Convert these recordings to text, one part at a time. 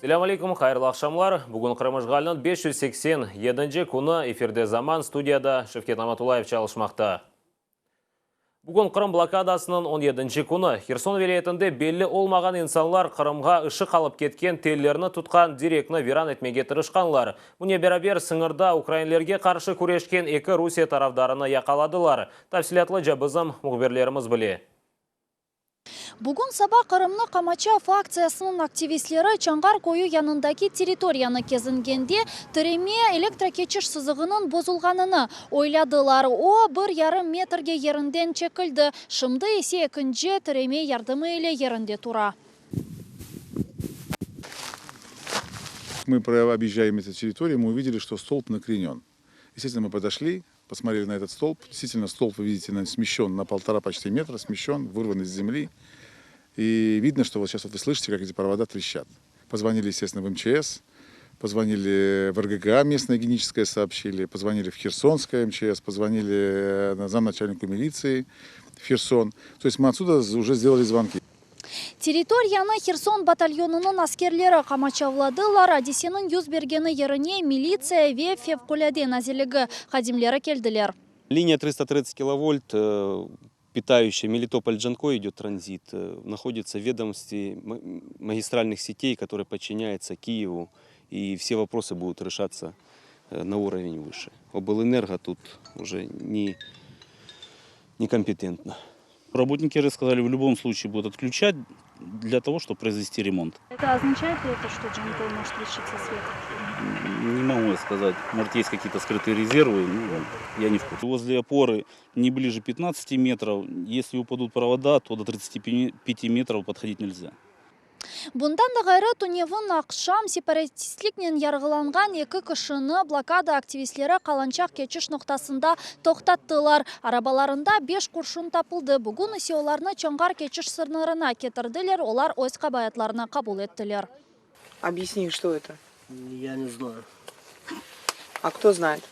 Selâm aleyküm, hayırlı aqşamlar. Bugün Qırım işğaliniñ 587-nci künü, efirde Zaman, studiyada Şevket Namatullayev çalışmaqta. Bugün Qırım blokadasınıñ on yedinci künü. Herson vilâyetinde belli olmağan insanlar Qırımğa ışıq alıp ketken tellerni tutqan direkni viran etmege tırışqanlar. Bunen beraber, sıñırda ukrainlerge qarşı küreşken eki Rusiye tarafdarını yaqaladılar. Tafsilâtlıca bizim mühbirlerimiz bile. Bugün saba Qırımnı qamaçav aktsiyasınıñ aktivistleri Çanğar köyü yanındaki territoriyanı kezingende, tireme elektrokeçiş sızığınıñ bozulğanını oyladılar. O, bir yarım metrge yerinden çekildi, şimdi ise ekinci tireme yardımı ile yerinde tura. Мы объезжаем эти территории, мы увидели, что столб накренен. Естественно, мы подошли, посмотрели на этот столб. Действительно, столб, вы видите, смещен на полтора почти метра, смещен, вырван из земли. И видно, что вот сейчас вот вы слышите, как эти провода трещат. Позвонили, естественно, в МЧС, позвонили в РГГА местное геническое сообщили, позвонили в Херсонское МЧС, позвонили э, замначальнику милиции в Херсон. То есть мы отсюда уже сделали звонки. Territoriyanı Herson batalyonınıñ askerleri qamaçavladılar. Adiseniñ yüz bergeni yerine militsiya ve Fevqulâde nazirligi hadimleri keldiler. Liniya 330 kilovolt, питающая Мелитополь-Джанкой идет транзит, находится в ведомстве магистральных сетей, которое подчиняется Киеву, и все вопросы будут решаться на уровень выше. Облэнерго тут уже не некомпетентно. Работники рассказали, в любом случае будут отключать для того, чтобы произвести ремонт. Это означает ли это, что Джанкой может лишиться света? Не могу я сказать. Может, есть какие-то скрытые резервы, ну, я не в курсе. Возле опоры не ближе 15 метров. Если упадут провода, то до 35 метров подходить нельзя. Bundan da ğayrı, tünevin aqşam separatistliknen yarğılanğan eki kişini blokada aktivistleri Qalançaq keçiş noqtasında toqtattılar. Arabalarında beş qurşun tapıldı. Bugün ise olarnı Çonğar keçiş sıñırına ketirdiler, olar öz qabaatlarını qabul ettiler. Объясни, что это? Я не знаю. А кто знает?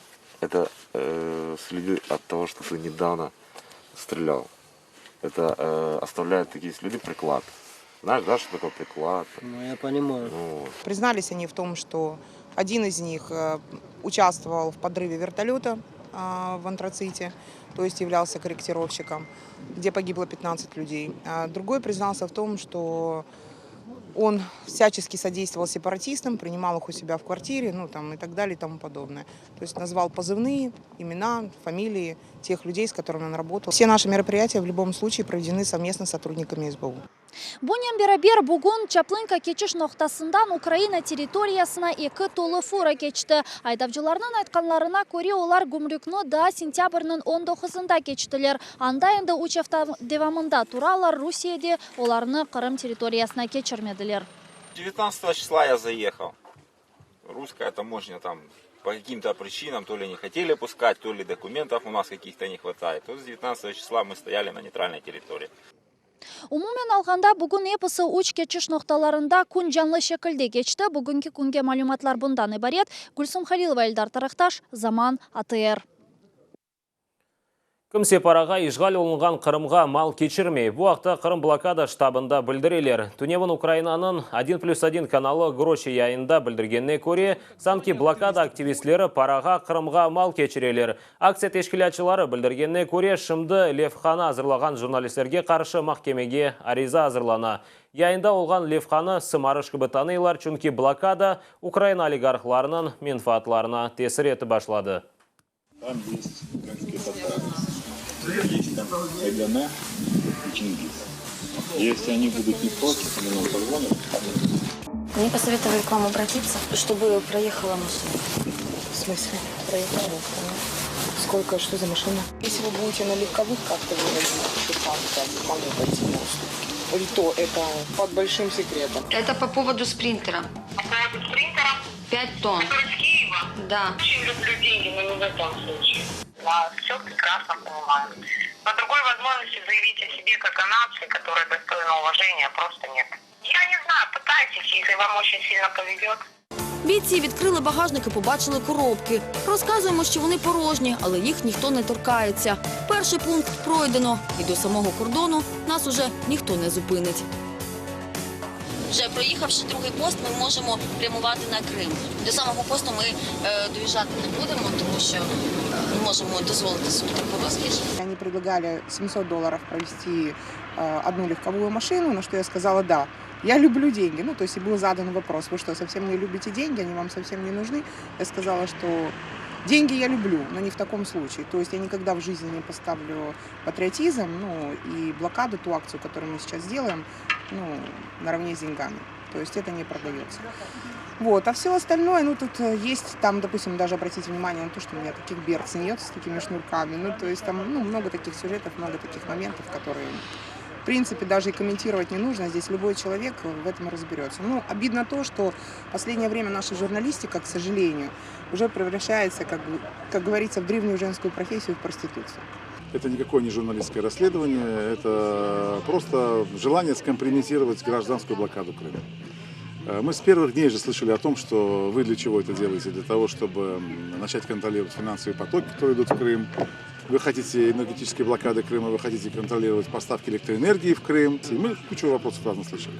Это э, следы от того, что ты недавно стрелял. Это э, оставляет такие следы приклад. Знаешь, да, что такое приклад? Ну, я понимаю. Ну, вот. Признались они в том, что один из них э, участвовал в подрыве вертолета а, в Антраците, то есть являлся корректировщиком, где погибло 15 людей. А другой признался в том, что он всячески содействовал сепаратистам, принимал их у себя в квартире, ну там и так далее и тому подобное. То есть назвал позывные, имена, фамилии тех людей, с которыми он работал. Все наши мероприятия в любом случае проведены совместно с сотрудниками СБУ. Bunen beraber bugün Çaplınka keçiş noqtasından Ukraina territoriyasına eki tolu fura keçti. Aydavcılarnıñ aytqanlarına köre, olar gümrükni daa sentâbrniñ on doquzında keçtiler. Anda endi üç afta devamında turalar, Rusiyede olarnı Qırım territoriyasına keçirmediler. Девятнадцатого числа я заехал. Русская таможня там по каким-то причинам то ли не хотели пускать, то ли документов у нас каких-то не хватает. Вот с 19 числа мы стояли на нейтральной территории. Umumen alğanda, bugün episi üç keçiş noqtalarında kün canlı şekilde keçti. Bugünki künge malümatlar bundan ibaret. Gülsum Halilova, Eldar Taraqtaş, Zaman, ATR. Kimse parağa işğal olunğan Qırımğa mal keçirmey. Bu aqta Qırım blokada ştabında bildireler. Tünevin Ukrainanıñ Odin plüs odin kanalı Groşi yayınında bildirgenine köre, sanki blokada aktivistleri parağa Qırımğa mal keçireler. Aktsiya teşkilâtçıları bildirgenine köre, şimdi levhanı azırlağan jurnalistlerge qarşı mahkemege ariza azırlana. Yayında olğan levhanı sımarış kibi tanıylar, çünki blokada Ukraina oligarhlarınıñ menfaatlarına tesir etip başladı. Там есть крымские татары, есть там Айдана и Чингиз. Если они будут не против, они нам позвонят. Мне посоветовали к вам обратиться, чтобы проехала машина. В смысле? Проехала машина. Сколько, что за машина? Если вы будете на легковых как-то вывозить, то как-то могу пойти на уступки. И то это под большим секретом. Это по поводу спринтера. По поводу спринтера? 5 тонн. Который с Киева? Да. Очень люблю деньги, но не в этом случае. Да, все прекрасно понимаю. Но другой возможности заявить о себе как о нации, которая достойна уважения, просто нет. Я не знаю, пытайтесь, если вам очень сильно повезет. Бійці відкрили багажник і побачили коробки. Розказуємо, що вони порожні, але їх ніхто не торкається. Перший пункт пройдено, і до самого кордону нас уже ніхто не зупинить. Вже проїхавши другий пост, ми можемо прямувати на Крим. До самого посту ми е, доїжджати не будемо, тому що не можемо дозволити собі таку розкіш. Они предлагали 700 долларов провезти э, одну легковую машину, на что я сказала «да». Я люблю деньги. Ну, то есть и был задан вопрос, вы что, совсем не любите деньги, они вам совсем не нужны? Я сказала, что деньги я люблю, но не в таком случае. То есть я никогда в жизни не поставлю патриотизм, ну, и блокаду, ту акцию, которую мы сейчас делаем, ну, наравне с деньгами. То есть это не продается. Вот, а все остальное, ну, тут э, есть там, допустим, даже обратите внимание на то, что у меня таких берц нет с такими шнурками. Ну, то есть там, ну, много таких сюжетов, много таких моментов, которые, в принципе, даже и комментировать не нужно. Здесь любой человек в этом разберется. Ну, обидно то, что в последнее время наша журналистика, к сожалению, уже превращается, как, бы- как говорится, в древнюю женскую профессию, в проституцию. Это никакое не журналистское расследование, это просто желание скомпрометировать гражданскую блокаду Крыма. Э, Мы с первых дней же слышали о том, что вы для чего это делаете? Для того, чтобы м, начать контролировать финансовые потоки, которые идут в Крым. Вы хотите энергетической блокады Крыма, вы хотите контролировать поставки электроэнергии в Крым. И мы кучу вопросов разных слышали.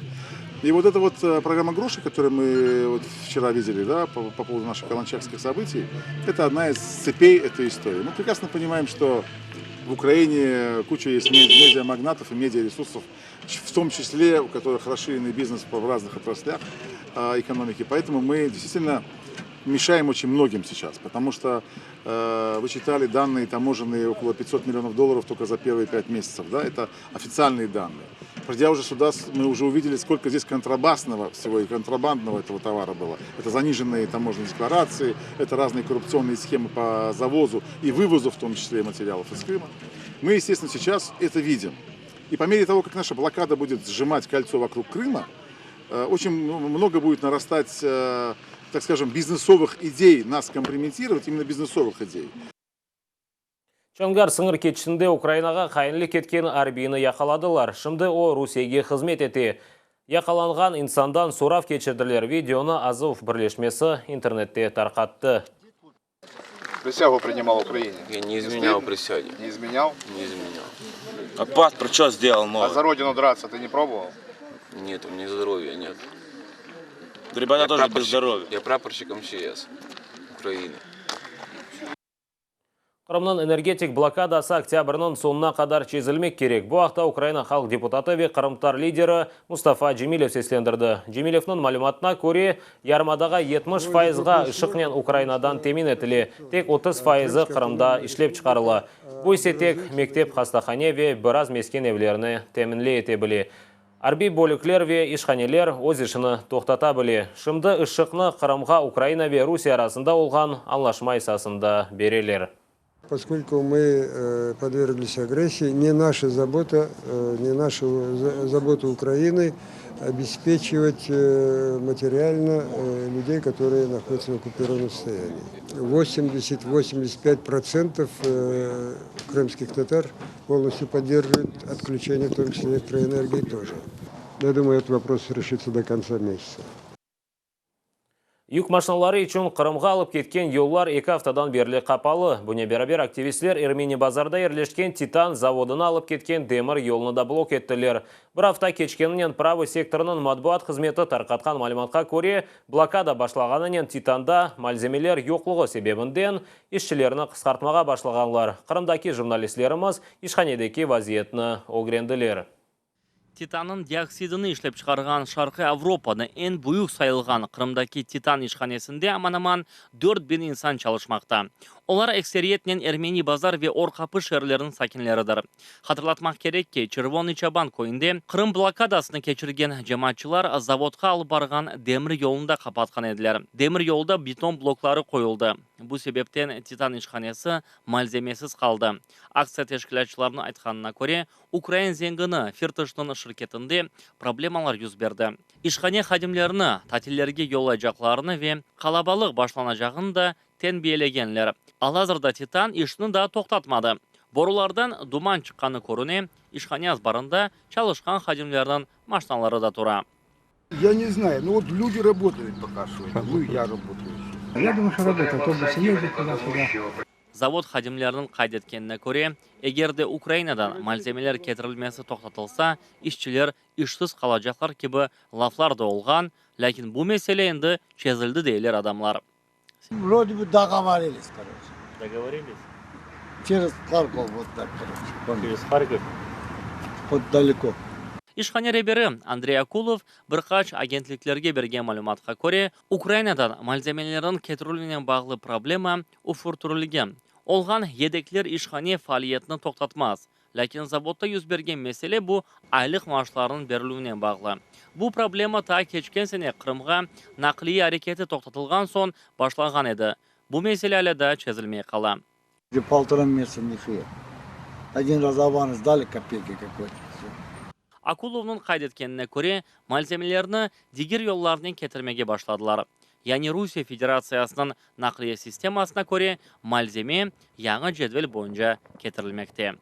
И вот эта вот э, программа «Гроши», которую мы вот вчера видели, да, по, по поводу наших каланчакских событий, это одна из цепей этой истории. Мы прекрасно понимаем, что в Украине куча есть медиамагнатов и медиаресурсов, в том числе, у которых расширенный бизнес в разных отраслях а, экономики. Поэтому мы действительно мешаем очень многим сейчас, потому что э, вы читали данные таможенные около 500 миллионов долларов только за первые пять месяцев, да, это официальные данные. Придя уже сюда, мы уже увидели, сколько здесь контрабасного всего и контрабандного этого товара было. Это заниженные таможенные декларации, это разные коррупционные схемы по завозу и вывозу, в том числе материалов из Крыма. Мы, естественно, сейчас это видим. И по мере того, как наша блокада будет сжимать кольцо вокруг Крыма, э, очень много будет нарастать, э, так скажем, бизнесовых идей нас компрометировать, именно бизнесовых идей. Çonğar sıñır keçitinde Ukrainağa hainlik etken arbiyni yaqaladılar. Şimdi o Rusiyege hızmet ete. Yaqalanğan insandan sorav keçirdiler. Videonı Azov birleşmesi internette tarqattı. Присягу принимал Украине. Я не изменял присяге. Не изменял? Не изменял. А паспорт что сделал А новый? за родину драться ты не пробовал? Нет, у меня здоровья нет. Ребята Я тоже без прапорщик- здоровья. Я прапорщик МЧС Украины. Qırımnıñ energetik blokadası oktâbrniñ soñuna qadar çezilmek kerek. Bu aqta Ukraina halq deputatı ve qırımtatar lideri Mustafa Cemilev seslendirdi. Cemilevniñ malümatına köre, yarımadağa 70 fayızğa ışıqnen Ukrainadan temin etile, tek 30 fayızı Qırımda işlep çıqarıla. Bu ise tek mektep, hastahane ve biraz mesken evlerini temin ete bile. Arbiy bölükler ve işhaneler öz işini toqtata bile. Şimdi ışıqnı Qırımğa Ukraina ve Rusiye arasında olğan añlaşma esasında bereler. Поскольку мы э, подверглись агрессии, не наша забота, э, не наша забота Украины обеспечивать э, материально людей, которые находятся в оккупированном состоянии. 80-85% крымских татар полностью поддерживают отключение, в том числе электроэнергии тоже. Я думаю, этот вопрос решится до конца месяца. Yük maşinaları içün Qırımğa alıp ketken yollar eki aftadan berli qapalı. Bunen beraber aktivistler Ermeni Bazarda yerleşken Titan zavodına alıp ketken demir yolunı da blok ettiler. Bir afta keçkeninen Pravıy sektorınıñ matbuat hızmeti tarqatqan malümatqa köre, blokada başlağanınen Titanda malzemeler yoqluğı sebebinden işçilerni qısqartmağa başlağanlar. Qırımdaki jurnalistlerimiz işhanedeki vaziyetni ögrendiler. Titannıñ dioksidini işlep çıqarğan Şarqiy Avropada eñ büyük sayılğan Qırımdaki Titan işhanesinde aman-aman 4000 insan çalışmaqta. Olar ekseriyetnen Ermeni Bazar ve Or Qapı şeerleriniñ sakinleridir. Hatırlatmaq kerek ki, Çervonıy Çaban köyünde Qırım blokadasını keçirgen cemaatçılar zavodqa alıp barğan demir yolunı da qapatqan ediler. Demir yolda beton blokları qoyuldı. Bu sebepten Titan işhanesi malzemesiz qaldı. Aktsiya teşkilâtçılarınıñ aytqanına köre, ukrain zengini Firtaşnıñ şirketinde problemalar yüz berdi. İşhane hadimlerini tatillerge yollaycaqlarını ve qalabalıq başlanacağını da tenbiyelegenler. Al-azırda Titan işni daa toqtatmadı. Borulardan duman çıqqanı körüne, işhane azbarında çalışqan hadimlerniñ maşinaları da tura. Я не знаю, ну вот люди работают пока что. Ну, я работаю. Я думаю, что работают, автобусы ездят туда-сюда. Zavod hadimleriniñ qayd etkenine köre, eger de Ukrainadan malzemeler ketirilmesi toqtatılsa, işçiler işsiz qalacaqlar kibi laflar da olğan, lâkin bu mesele endi çezildi, deyler adamlar. Vrode bı dogovorilis, koroçe. Dogovorilis? Через Харьков вот так, koroçe. Через Харьков? Вот далеко. İşhane reberi Andrey Akulov bir qaç agentliklerge bergen malümatqa köre, Ukrainadan malzemelerniñ ketirilüvinen bağlı problema ufurtırılgen. Olğan yedekler işhane faaliyetini toqtatmaz. Lâkin zavodda yüz bergen mesele bu aylıq maaşlarnıñ berilüvinen bağlı. Bu problema taa keçken sene Qırımğa naqliye areketi toqtatılğan soñ başlanğan edi. Bu mesele alâ daa çezilmey qala. Poltora месяца нихуя. Один раз аванс дали копейки какой-то, всё. Akulovnıñ qayd etkenine köre, malzemelerni diger yollarnen ketirmege başladılar. Yani Rusiye Federatsiyasınıñ naqliye sistemasına köre malzeme yañı cedvel boyunca ketirilmekte.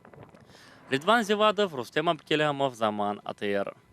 Ridvan Zevadov, Rustem Abkelâmov, Zaman ATR.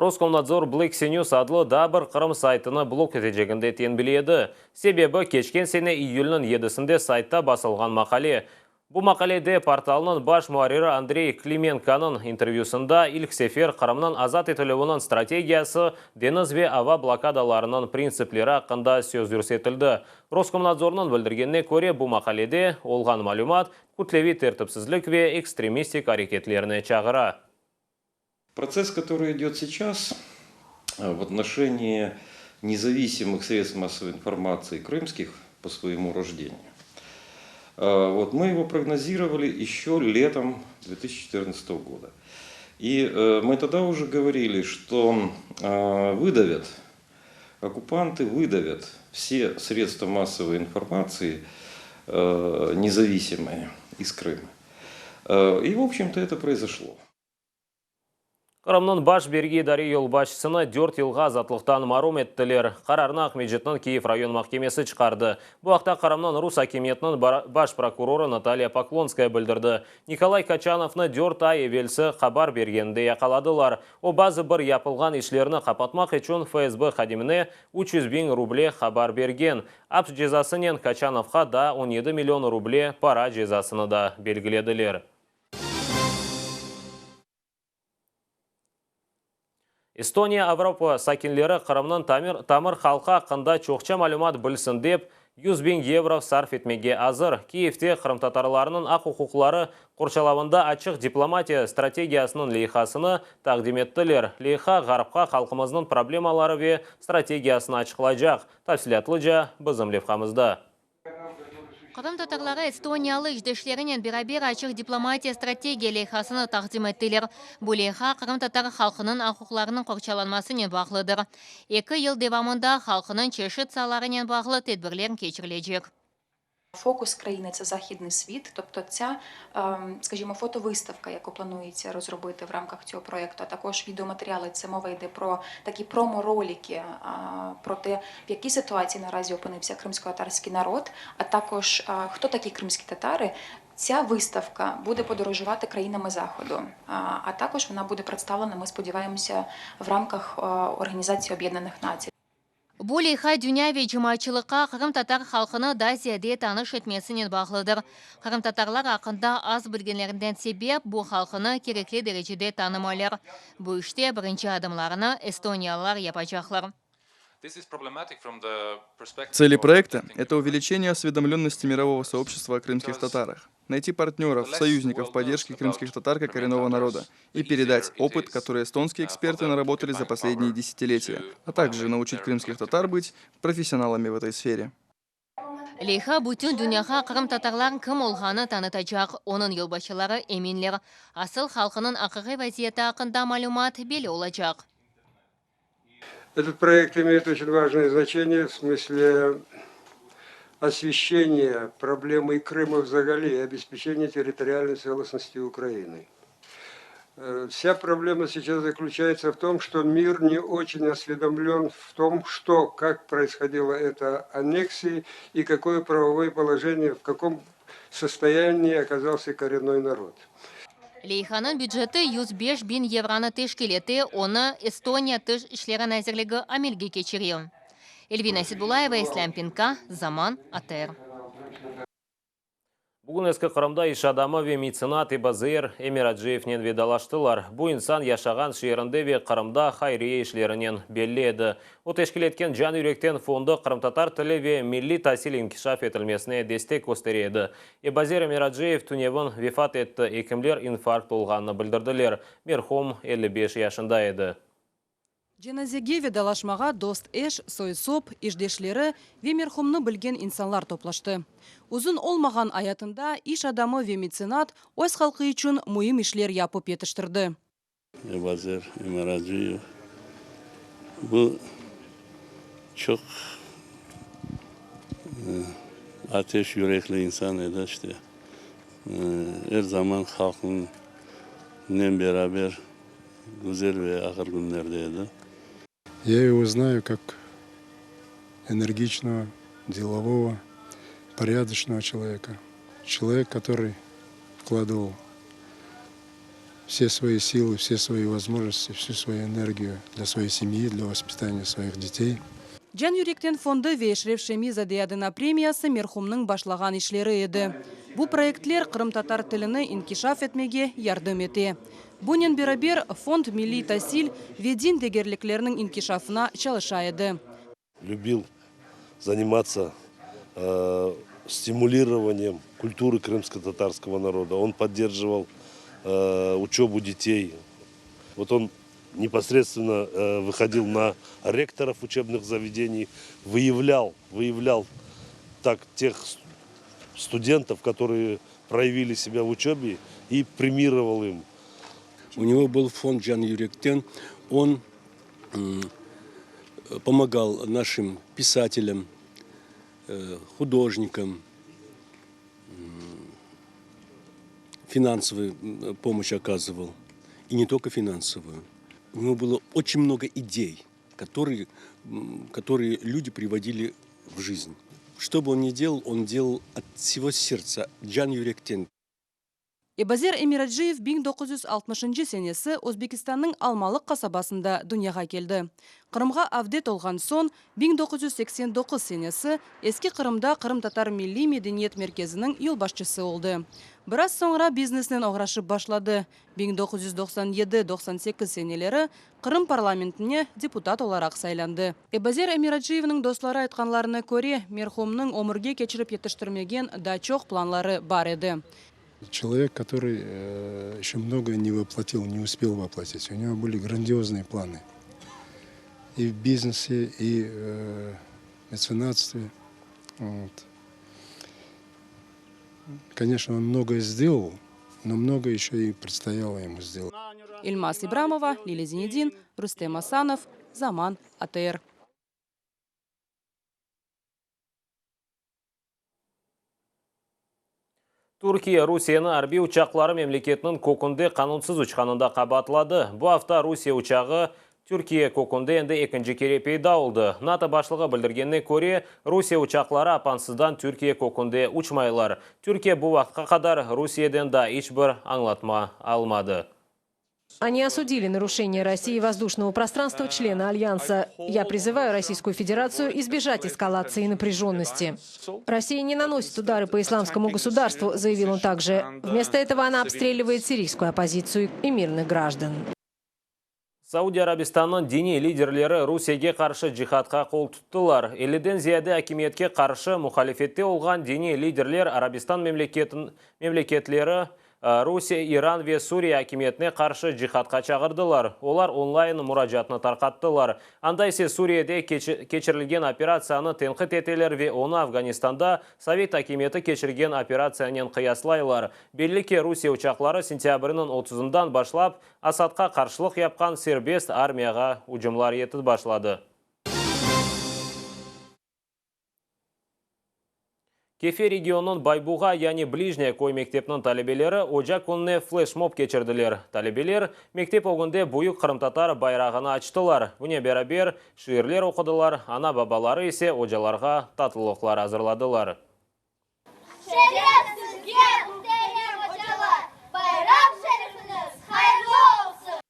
Roskomnadzor Black Sea News adlı daa bir Qırım saytını blok eteceginde tenbiledi. Sebebi, keçken sene iyülniñ yedisinde saytta basılğan maqale. Bu maqalede portalnıñ baş muarriri Andrey Klimenkonıñ intervyüsında ilk sefer Qırımnıñ azat etilüviniñ strategiyası, deñiz ve ava blokadalarınıñ printsipleri aqqında söz yürsetildi. Roskomnadzornıñ bildirgenine köre, bu maqalede olğan malümat kütleviy tertipsizlik ve ekstremistik areketlerine çağıra. Процесс, который идет сейчас э, в отношении независимых средств массовой информации крымских по своему рождению, э, вот, мы его прогнозировали еще летом 2014 года. И э, мы тогда уже говорили, что выдавят, оккупанты выдавят все средства массовой информации независимые из Крыма. И, в общем-то, это произошло. Qırımnıñ baş bergi idare yolbaşçısını dört yılğa azatlıqtan marum ettiler. Qararnı Aqmescitniñ Kiyev rayon mahkemesi çıqardı. Bu aqta Qırımnıñ rus akimiyetiniñ baş prokurorı Natalya Poklonskaya bildirdi. Nikolay Kaçanovnı dört ay evelsi qabar bergeninde yaqaladılar. O, bazı bir yapılğan işlerni qapatmaq içün FSB hadimine 300 biñ ruble qabar bergen. Aps cezasınen Kaçanovqa daa 17 million ruble para cezasını da belgilediler. Estoniya Avropa sakinleri Qırımnıñ tamir, tamır halqı aqqında çoqça malümat bilsin dep, 100 biñ yevro sarf etmege azır. Kiyevde qırımtatarlarnıñ aq-uquqları qorçalavında açıq diplomatiya strategiyasınıñ leyhasını taqdim ettiler. Leyha Ğarpqa halqımıznıñ problemaları ve strategiyasını açıqlaycaq. Tafsilâtlıca bizim levhamızda. Qırım tatarları estoniyalı işdeşlerinen beraber Açıq diplomatiya strategiya leyhasını taqdim ettiler. Bu leyha qırımtatar halqınıñ aq-uquqlarınıñ qorçalanmasınen bağlıdır. Eki yıl devamında halqınıñ çeşit saalarınen bağlı tedbirler keçirilecek. Фокус країни це західний світ, тобто ця, скажімо, фотовиставка, яку планується розробити в рамках цього проєкту, а також відеоматеріали. Це мова йде про такі промо-ролики, про те, в якій ситуації наразі опинився кримсько-татарський народ, а також хто такі кримські татари. Ця виставка буде подорожувати країнами Заходу, а також вона буде представлена, ми сподіваємося, в рамках Організації Об'єднаних Націй. Bu leyha dünya ve cemaatçılıqqa qırımtatar halqını daa ziyade tanış etmesinen bağlıdır. Qırımtatarlar aqqında az bilgenlerinden sebep bu halqını kerekli derecede tanımaylar. Bu işte birinci adımlarını estoniyalılar yapacaqlar. Цели проекта – это увеличение осведомленности мирового сообщества о крымских татарах, найти партнеров, союзников в поддержке крымских татар как коренного народа и передать опыт, который эстонские эксперты наработали за последние десятилетия, а также научить крымских татар быть профессионалами в этой сфере. Leyha bütün dünyağa qırımtatarlar kim olğanı tanıtacaq. Onıñ yolbaşçıları eminler, asıl halqınıñ aqiqiy vaziyeti aqqında malümat belli olacaq. Этот проект имеет очень важное значение в смысле освещения проблемы Крыма взагалі и обеспечения территориальной целостности Украины. Э, вся проблема сейчас заключается в том, что мир не очень осведомлен в том, что, как происходила эта аннексия и какое правовое положение, в каком состоянии оказался коренной народ. Leyhanıñ büceti 105 biñ yevronı teşkil etti, onı Estoniya Tış işleri nazirligi amelge keçire. Elvina Sedulayeva, İslâm Pinka, Zaman, ATR. Bugün Eski Qırımda iş adamı ve metsenat Ebazeer Emiraciyevnen vedalaştılar. Bu insan yaşağan şeerinde ve Qırımda hayriye işlerinen belli edi. O teşkil etken Can yürekten fondu qırımtatar tili ve milliy tasil inkişaf etilmesine destek köstere edi. Ebazer Emiraciyev tünevin vefat etti, ekimler infarkt olğanını bildirdiler. Merhum 55 yaşında edi. Cenazege vedalaşmağa dost-eş, soy-sop, işdeşleri ve merhumnı bilgen insanlar toplaştı. Uzun olmağan ayatında iş adamı ve metsenat öz halqı içün müim işler yapıp yetiştirdi. Ebazer Emiraciyev, bu çoq ateş yürekli insan edi, işte, er zaman halqınen beraber güzel ve ağır künlerde edi. Ya ego znayu kak energiçnogo, delovogo, poryadocnogo çeloveka. Çelovek, kotorıy vkladıval vse svoi silı, vse svoi vozmojnosti, vsü svoyu energiyu dlâ svoey semyi, dlâ vospitaniya svoih detey. Can yürekten fondu ve Eşref Şemi-zade adına premiyası merhumnıñ başlağan işleri edi. Bu proyektler qırımtatar tilini inkişaf etmege yardım ete. Bunen beraber, fond milliy tasil ve din degerlikleriniñ inkişafına çalışa edi. Lübil zanimatsa stimulirovaniyem kulturı krımskotatarskogo naroda, on podderjival uçobu detey. Vot on neposredstvenno vıhodil na rektorov uçebnıh zavedeniy, vıyavlâl, vıyavlâl tak teh studentov, kotorıye proyavili sebâ v uçöbe i premiroval im. U nego byl fond Can yürekten, on pomogal našim pisatelâm, hudojnikam, finansovıy pomoşç okazyval, i ne tolko finansovую. U nego bylo oçen mnogo idey, kotorıye, kotorıye lüdi privodili v jizn. Çto bı on ni delal, on delal ot vsego serdtsa, can yürekten. Ebazer Emiraciyev 1960-ncı senesi Özbekistannıñ Almalıq qasabasında dünyağa keldi. Qırımğa avdet olğan soñ, 1989 senesi Eski Qırımda Qırımtatar milliy medeniyet merkeziniñ yolbaşçısı oldı. Biraz soñra biznesnen oğraşıp başladı. 1997, 98 seneleri Qırım parlamentine deputat olaraq saylandı. Ebazer Emiraciyevniñ dostları aytqanlarına köre, merhumnıñ ömürge keçirip yetiştirmegen daa çoq planları bar edi. Çelovek, kotorıy eşe mnogoe ne voplotil, ne uspel voplotit. U nego bıli grandioznoye planı i v biznese, i v metsenatstve. Vot. Koneçno, on mnogoe sdelal, no mnogoe eşe i predstoyalo emu sdelat. Elmaz İbramova, Lilâ Zinedin, Rustem Asanov, Zaman, ATR. Türkiye Rusiyeni arbiy uçaqları memleketniñ kökünde qanunsız uçqanında qabaatladı. Bu afta Rusiye uçağı Türkiye kökünde endi ekinci kere peyda oldı. NATO başlığı bildirgenine köre, Rusiye uçaqları apansızdan Türkiye kökünde uçmaylar. Türkiye bu vaqıtqa qadar Rusiyeden daa iç bir añlatma almadı. Они осудили нарушение России воздушного пространства члена Альянса. Я призываю Российскую Федерацию избежать эскалации напряженности. Россия не наносит удары по исламскому государству, заявил он также. Вместо этого она обстреливает сирийскую оппозицию и мирных граждан. Saudiya Arabistannıñ diniy liderleri Rusiyege qarşı cihadqa qol tuttılar. Elliden ziyade akimiyetke qarşı muhalifette olğan diniy liderler Arabistan memleketleri Rusiye, İran ve Suriye akimiyetine qarşı cihadqa çağırdılar. Olar onlayn muracaatnı tarqattılar. Anda ise Suriyede keçirilgen operatsiyanı tenqit eteler ve onı Afganistanda sovet akimiyeti keçirgen operatsiyanen qıyaslaylar. Belli ki, Rusiye uçaqları sentâbrniñ otuzından başlap Asadqa qarşılıq yapqan serbest armiyağa ücümlar etip başladı. Kefe regionınıñ Baybuğa, yani Blijnâya köy mektepiniñ talebeleri oca kününe fleşmob keçirdiler. Talebeler mektep ögünde büyük qırımtatar bayrağını açtılar. Bunen beraber, şiirler oqudılar, ana-babaları ise ocalarğa tatlılıqlar azırladılar. Şeref sizge, mühterem ocalar, bayram şerifiñiz hayırlı olsun!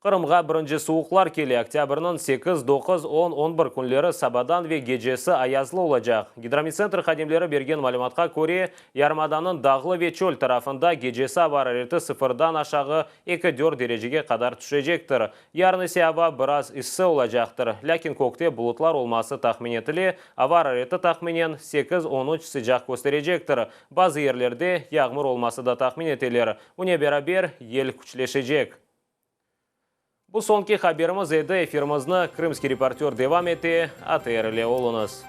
Qırımğa birinci suvuqlar kele, oktâbrniñ sekiz, doquz, on, on bir künleri sabadan ve gecesi ayazlı olacaq. Gidromettsentr hadimleri bergen malümatqa köre, yarımadanıñ dağlı ve çöl tarafında gecesi ava arareti sıfırdan aşağı eki, dört derecege qadar tüşecektir. Yarın ise ava biraz issi olacaqtır, lâkin kökte bulutlar olması tahmin etile, ava arareti tahminen sekiz, on üç sıcaq kösterecektir. Bazı yerlerde yağmur olması da tahmin eteler. Bunen beraber, yel küçleşecek. Bu soñki haberimiz edi. Efirimizni Krımskiy reportör devam ete. ATR ile oluñız.